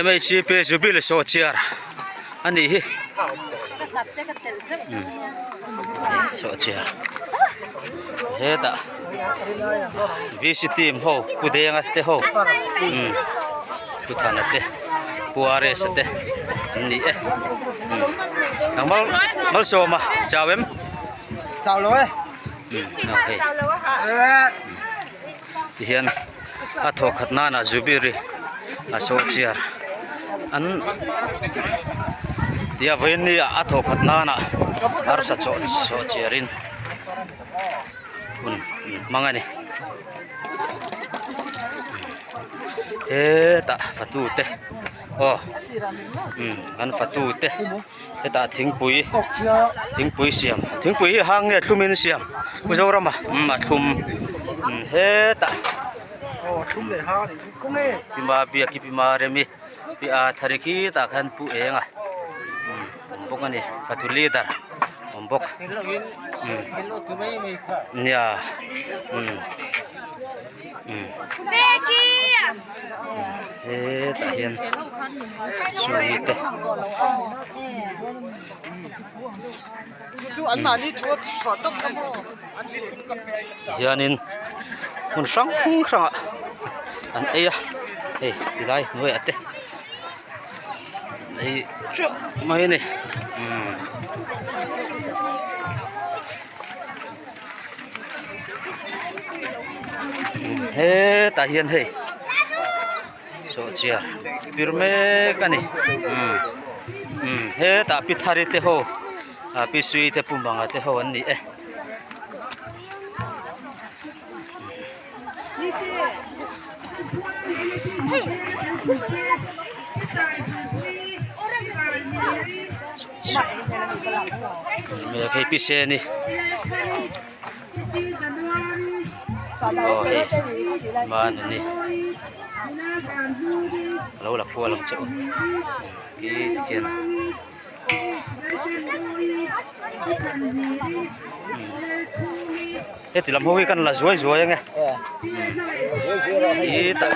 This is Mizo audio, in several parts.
MHCP Jubilee sawhchiar a nih hi sawhchiar hetah VC team ho Pu Denga te ho Pu Thana te Pu RS te an ni e Malsawma chau em. Chau lo e. Hei tihian a thawh khat nana zubiri a saw chiar an tia vawiin ni ah a thawh khat nana arsa chaw saw chiar in hun an hmang a ni hetah fatu te aw an fatu te. Hetah thingpui thingpui siam thingpui hi hang nge thlum in siam Pu Zorama umm a thlum umm hetah Pima Biaki Pima Remi pi a thari khi tah khan Pu Enga umm awm bawk a ni fatu leader awm bawk umm nia umm umm hetah hian chumi te hianin hmun hrang hrangah an ei a hei tilai hnuaiah te an ei teuh mai a ni umm. Hetah hian hei sawhchiar pir mek a ni umm umm hetah pi thari te ho ah pi sui te pu manga te ho an ni e. Hei pi seni aw hei man a ni a lo la kual ang che u khi tikhian heti lam ho hi kan la zuai zuai ange khitah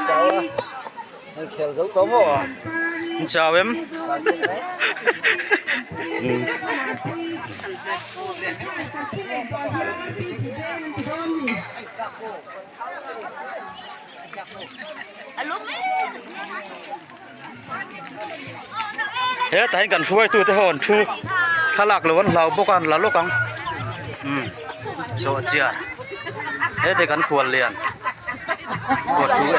Chau em hetah hian kan hruaitu te ho an thu thlalak lo an hlau bawk a an la lawk ang umm sawhchiar hete kan khual lian pawh thu e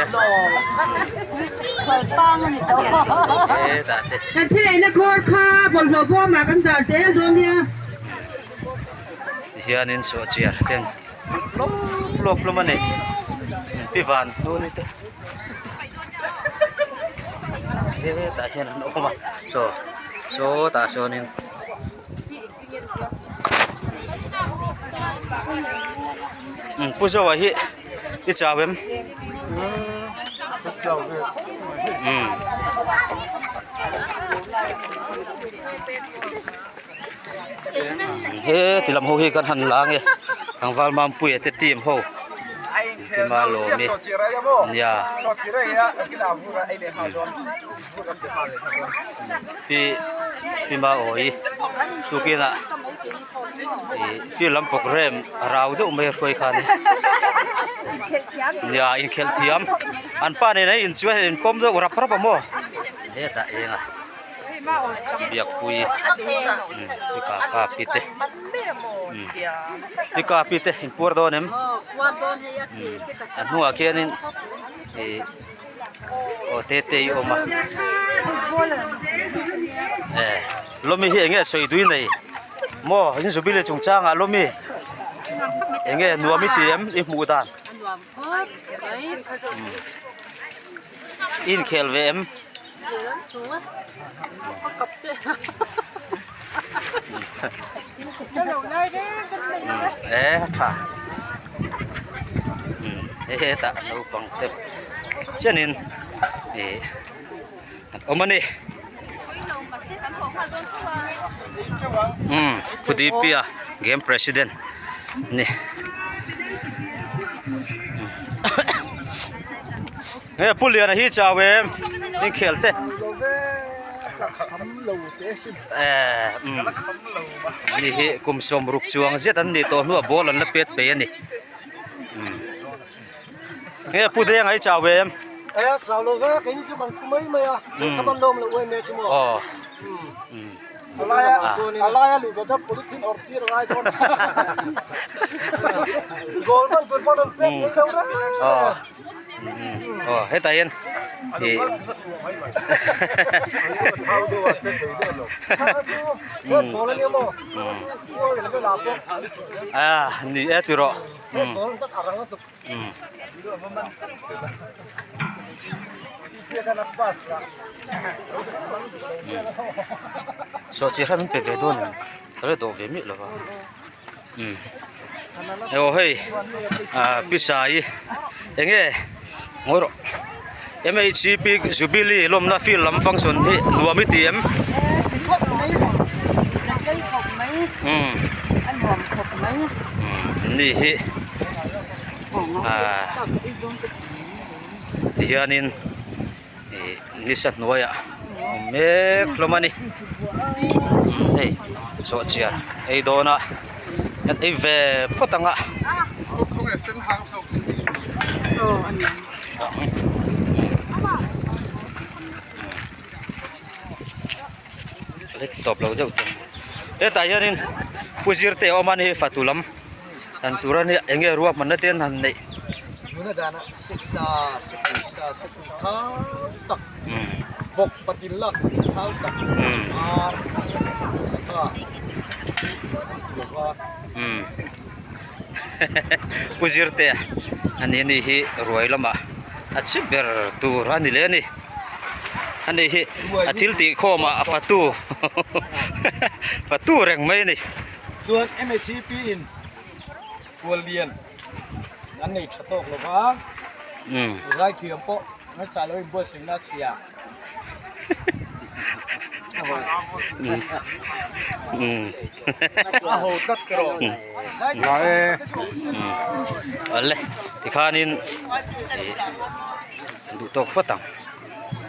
hetah te. Kan thilei na khawr kha bawlhhlawh bawmah kan dah zel dawn nia. Tihianin sawhchiar ten lawp lawp hlawm a ni pi van hnun te hetah hian an awm a saw sawtah sawnin. Umm pu Zoa hi i chau em? Umm he ti lam ho hi kan han la ange tlangval Mampuia te team ho Kima Lawmi nia Pi Pi Maawii tukinah ih field lam programme a rau deuh mai a hruai kha a ni nia inkhelh thiam an pa nen a inchuai a inpawm deuh rap rap a maw hetah eng a. Biakpui pi kaka pi te pi ka pi te in puar dawn em a hnungah khianin ih aw te te hi a awm a eh lawmi hi eng nge sawi dui nei maw in zubili chungchangah lawmi eng nge nuam i ti em i hmuh dan i inkhel ve em. E tha hetah naupang te chenin ih an awm a ni umm Pu Dipia game president a ni. Nge Pu Liana hi chau em inkhel te ni hi kum sawm ruk chuang zet an ni tawh hnuah ball an la pet pei a ni nge Pu Denga hi chau em aw. Aw hetah hian ih a ni e ti rawh Saw chi hran an pe ve dawn em ka la dawh ve miah lo va aw hei ah pisa hi eng nge ngawi rawh M H C P jubilee lawmna field lam function hi nuam i ti em ni hi ah. Tihianin ih nisa hnuaiah awm mek hlawm a ni hei sawhchiar ei dawn a an ei ve phawt ang a. Tawp lo deuh tum hetah hianin pu zirte a awm a ni fatu lam dan tur a nia eng nge ruahmanna te an han neih. Tuna danah sisa sikui sa sikui thau tak bawk patil lak patil thau tak ar sangha an ti lo va. Pu zirte a ni ani hi ruai lamah a chi ber tur a ni leh a ni ani hi a thil tih khawmah a fatu fatu reng mai a ni. Chuan MHEP in Kuallian an nei tha tawk lo va, zaithiam pawh ngaihchah lo inbuatsaihna a chhia. A ho tlat ka rawh. Awle tikhanin duh tawk phawt ang.